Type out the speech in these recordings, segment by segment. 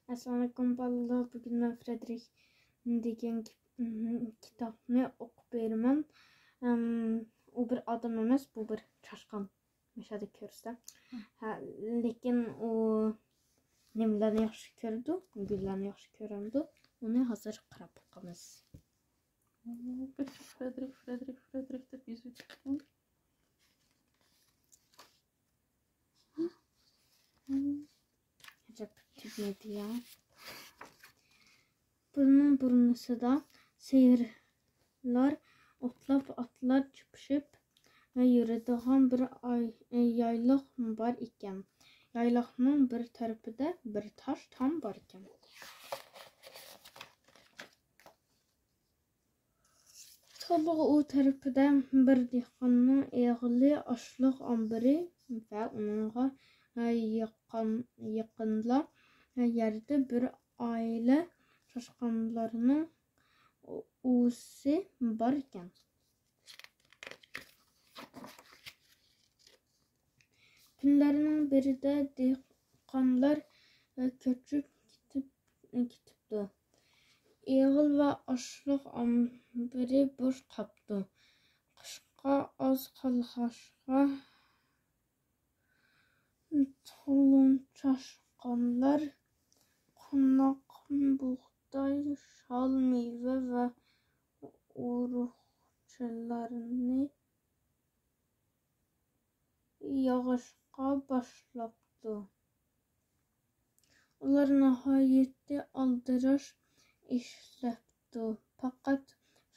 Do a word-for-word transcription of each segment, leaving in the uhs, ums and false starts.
ئەسسالامۇئەلەيكۇم بالىلار، بۈگۈن مەن فرېدېرىك دېگەن كىت-، كىتابنى ئوقۇپ بېرىمەن. ئەم، ئۇ بىر ئادەم ئەمەس، بۇ بىر چاشقان. مۇشۇ يەردە كۆرسە. ھە، لېكىن ئۇ نېمىلەرنى ياخشى كۆرىدۇ؟ گۈللەرنى ياخشى كۆرەمدۇ؟ ئۇنى ھازىر قاراپ باقىمىز. فرېدېرىك، فرېدېرىك، فرېدېرىك دەپ يېزىۋېتىپتۇ. ئەجەب تۈگمىدى يا. بۇنىڭ بۇرنىسىدا سېرىلار ئوتلاپ، ئاتلار چىپىشىپ يۈرىدىغان بىر ئاي-، يايلاق بار ئىكەن. يايلاقنىڭ بىر تەرىپىدە بىر تاش تام بار ئىكەن. تامنىڭ ئۇ تەرىپىدە بىر دېھقاننىڭ ئېغىلى، ئاشلىق ئامبىرى ۋە ئۇنىڭغا يېقىن، يېقىنلا يەردە بىر ئائىلە چاشقانلارنىڭ ئۇۋىسى بار ئىكەن. كۈنلەرنىڭ بىرىدە دېھقانلار كۆچۈپ كېتىپ، كېتىپتۇ. ئېغىل ۋە ئاشلىق ئامبىرى بوش قاپتۇ. قىشقا ئاز قالغاچقا، تۇلۇم چاشقانلار قوناق، بۇغداي، شال، مېۋە ۋە ئۇرۇقچىلارنى يىغىشقا باشلاپتۇ. ئۇلار ناھايىتى ئالدىراش ئىشلەپتۇ. پەقەت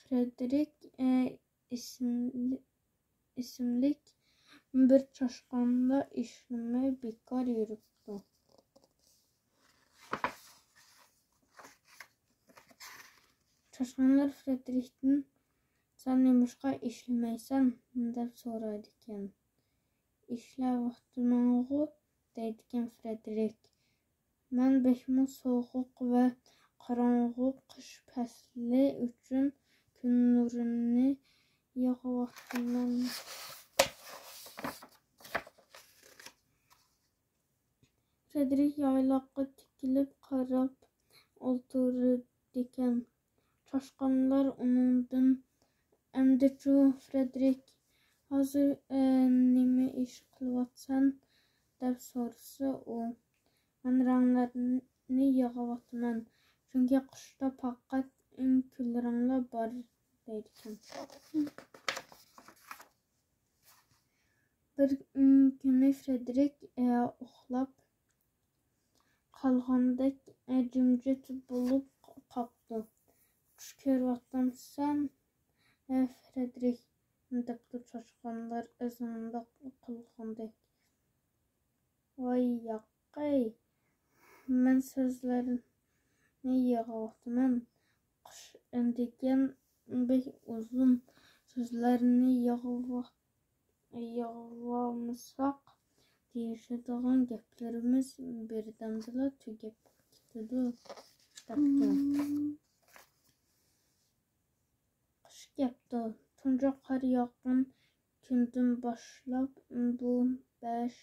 فرېدېرىك، ئە، ئىسىملىك، ئىسىملىك بىر چاشقانلا ئىشلىمەي بىكار يۈرۈپتۇ. چاشقانلار فرېدېرىكتىن، «سەن نېمىشقا ئىشلىمەيسەن؟» دەپ سورايدىكەن. «ئىشلەۋاتىمەنغۇ»، دەيدىكەن فرېدېرىك. «مەن بەكمۇ سوغۇق ۋە قاراڭغۇ قىش پەسلى ئۈچۈن كۈن نۇرىنى يىغىۋاتىمەن.» فرېدېرىك يايلاققا تىكىلىپ قاراپ ئولتۇرىدىكەن. چاشقانلار ئۇنىڭدىن، «ئەمدىچۇ، فرېدېرىك، ھازىر، ئە، نېمە ئىش قىلىۋاتىسەن؟» دەپ سورىسا ئۇ، «مەن رەڭلەرنى يىغىۋاتىمەن، چۈنكى قىشتا پەقەت كۈل رەڭلا بار» دەيدىكەن. بىر كۈنى فرېدېرىك، ئە، ئۇخلاپ قالغاندەك، ئە، جىمجىت بولۇپ قاپتۇ. «چۈش كۆرۈۋاتامسەن، ئە، فرېدېرىك؟» دەپتۇ چاشقانلار ئەزىملىق قىلغاندەك. «ۋاي ياقەي، مەن سۆزلەرنى يىغىۋاتىمەن. قىش دېگەن بەك ئۇزۇن، سۆزلەرنى يىغىۋا-، يىغىۋالمىساق، دېيىشىدىغان گەپلىرىمىز بىردەمدىلا تۈگەپ كېتىدۇ» دەپتۇ. قىش كەپتۇ. تۇنجى قار ياغقان كۈندىن باشلاپ بۇ بەش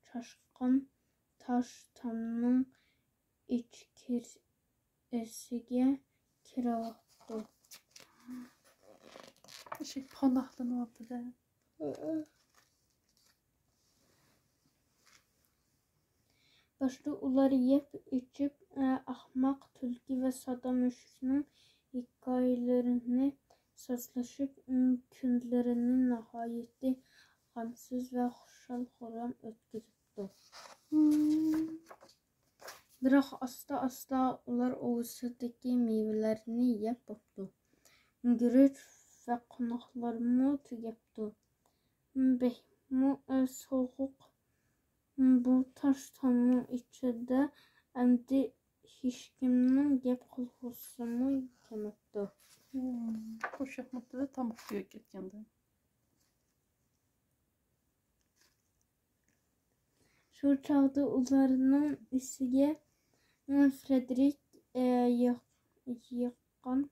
چاشقان تاش تامنىڭ ئىچكىرىسىگە كىرىۋاپتۇ. ئىشىك پاناھلىنىۋاپتۇ-دە. باشتا ئۇلار يەپ-ئىچىپ، ئە، ئەخمەق تۈلكە ۋە سادا مۈشۈكنىڭ ھېكايىلىرىنى سازلىشىپ، ئە، كۈنلىرىنى ناھايىتى غەمسىز ۋە خۇشال-خۇرام ئۆتكۈزۈپتۇ. بىراق ئاستا-ئاستا ئۇلار ئۇۋىسىدىكى مېۋىلەرنى يەپ بوپتۇ. گۈرۈچ ۋە قوناقلارمۇ تۈگەپتۇ. بەكمۇ، ئە، سوغۇق بۇ تاش تامنىڭ ئىچىدە ئەمدى ھېچكىمنىڭ گەپ قىلغۇسىمۇ كەلمەپتۇ. بوش ياقماپتۇ-دە، تامغا تۈگەپ كەتكەندە. شۇ چاغدا ئۇلارنىڭ ئېسىگە، ئە، فرېدېرىك، ئە، يىغ-، يىغقان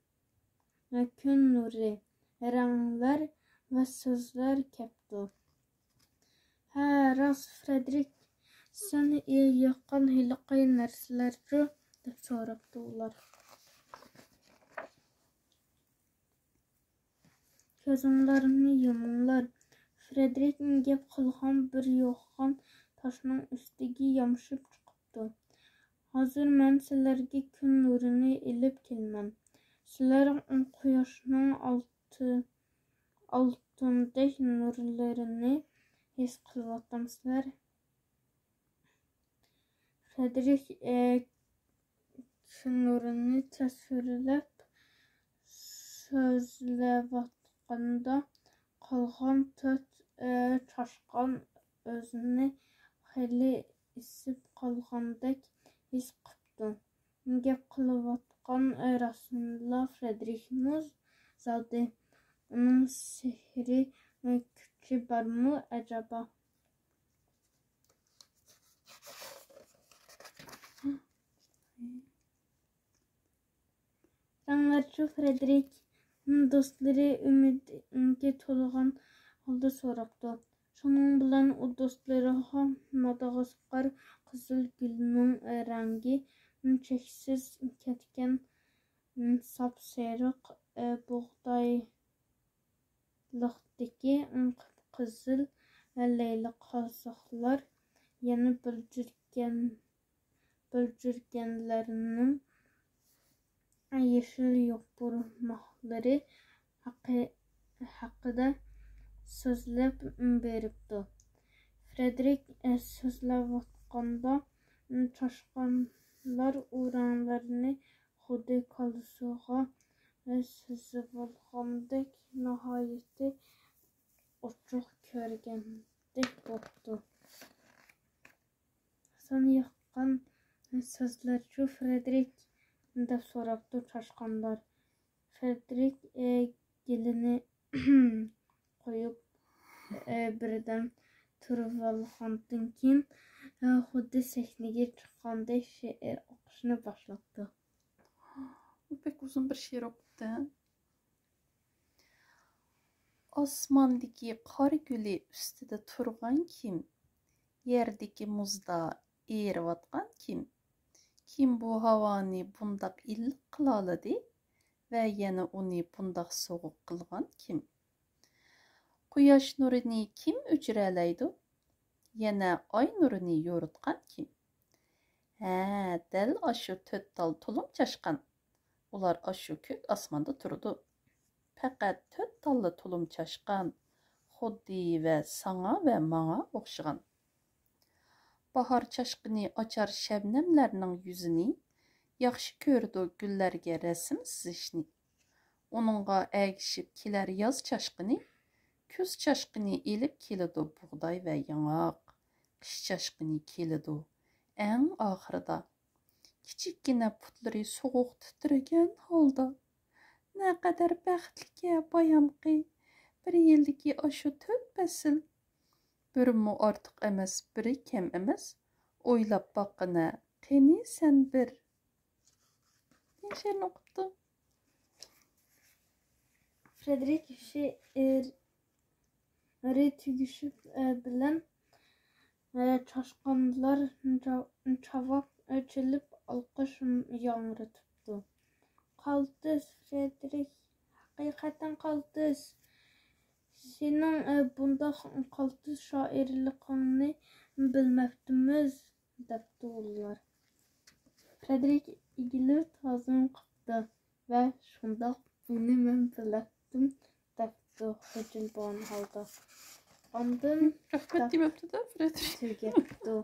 كۈن نۇرى، رەڭلەر ۋە سۆزلەر كەپتۇ. ھە، راست، فرېدېرىك، سەن يىغقان ھېلىقى نەرسىلەرچۇ؟ دەپ سوراپتۇ ئۇلار. كۆزۈڭلارنى يۇمۇڭلار. فرېدېرىك گەپ قىلغان بىر يوغان تاشنىڭ ئۈستىگە يامىشىپ چىقىپتۇ. ھازىر مەن سىلەرگە كۈن نۇرىنى ئېلىپ كېلىمەن. سىلەر قۇياشنىڭ ئالتە ئالتۇندەك نۇرلىرىنى ھېس قىلىۋاتامسىلەر؟ فرېدېرىك، ئە، نۇرىنى تەسۋىرلەپ سۆزلەۋاتقاندا، قالغان تۆت، ئە، چاشقان ئۆزىنى خېلى ئېسىپ قالغاندەك ھېس قىپتۇ. گەپ قىلىۋاتقان راستىنلا فرېدېرىكمۇ زادى؟ ئۇنىڭ سېھرىي كۈچى بارمۇ ئەجەبا؟ رەڭلەرچۇ فرېدېرىك؟ دوستلىرى ئۈمىدكە تولغان ھالدا سوراپتۇ. شۇنىڭ بىلەن ئۇ دوستلىرىغا ماداغاسقار قىزىل گۈلىنىڭ رەڭگى چەكسىز كەتكەن ساپسېرىق بۇغدايلىقتىكى قىپقىزىل لەيلى قازاقلار، يەنە بىلجىرگەن، بىلجىرگەنلەرنىڭ يېشىل يوپۇرماقلىرى ھەققى-، ھەققىدە سۆزلەپ بېرىپتۇ. فرېدېرىك سۆزلەۋاتقاندا، چاشقانلار ئۇ رەڭلەرنى خۇددى كاللىسىغا سىزىۋالغاندەك ناھايىتى ئوچۇق كۆرگەندەك بوپتۇ. سەن ياققان سۆزلەرچۇ، فرېدېرىك؟ دەپ سوراپتۇ چاشقانلار. فرېدېرىك، ئە، گېلىنى قويۇپ، ئە، بىردەم تۇرۇۋالغاندىن كېيىن، ئە، خۇددى سەھنىگە چىققاندەك شېئىر ئوقۇشنى باشلاپتۇ. ئۇ بەك ئۇزۇن بىر شېئىر ئوقۇپتۇ. ئاسماندىكى قار گۈلى ئۈستىدە تۇرغان كىم؟ يەردىكى مۇزدا ئېرىۋاتقان كىم؟ كىم بۇ ھاۋانى بۇنداق ئىللىق قىلالىدى ۋە يەنە ئۇنى بۇنداق سوغۇق قىلغان كىم؟ قۇياش نۇرىنى كىم ئۆچۈرەلەيدۇ؟ يەنە ئاي نۇرىنى يورۇتقان كىم؟ ھە، دەل ئاشۇ تۆت تال تۇلۇم چاشقان. ئۇلار ئاشۇ كۆك ئاسماندا تۇرىدۇ. پەقەت تۆت تاللا تۇلۇم چاشقان، خۇددى ۋە ساڭا ۋە ماڭا ئوخشىغان. باھار چاشقىنى ئاچار شەبنەملەرنىڭ يۈزىنى، ياخشى كۆرىدۇ گۈللەرگە رەسىم سىزىشنى. ئۇنىڭغا ئەگىشىپ كېلەر ياز چاشقىنى، كۈز چاشقىنى ئېلىپ كېلىدۇ بۇغداي ۋە ياڭاق. قىش چاشقىنى كېلىدۇ ئەڭ ئاخىرىدا. كىچىككىنە پۇتلىرى سوغۇق تىترىگەن ھالدا. نەقەدەر بەختلىك-ھە بايامقى بىر يىلدىكى ئاشۇ تۆت پەسىل. بىرىمۇ ئارتۇق ئەمەس، بىرى كەم ئەمەس. ئويلاپ باققىنە، قېنى سەن بىر. دېگەن شېئىرنى ئوقۇپتۇ. فرېدېرىك شېئىرى تۈگىشى بىلەن، ئە، چاشقانلار چا-، چاۋاك چېلىپ ئالقىش ياڭرىتىپتۇ. قالتىس، فرېدېرىك، ھەقىقەتەن قالتىس. سېنىڭ، ئە، بۇنداق قالتىس شائىرلىقىڭنى بىلمەپتىمىز، دەپتۇ ئۇلار. فرېدېرىك ئېگىلىپ تازىم قىپتۇ ۋە شۇنداق، بۇنى مەن بىلەتتىم، دەپتۇ خىجىل بولغان ھالدا. ئاندىن رەھمەت دېمەپتۇ-دە، فرېدېرىك. تۈگەپتۇ.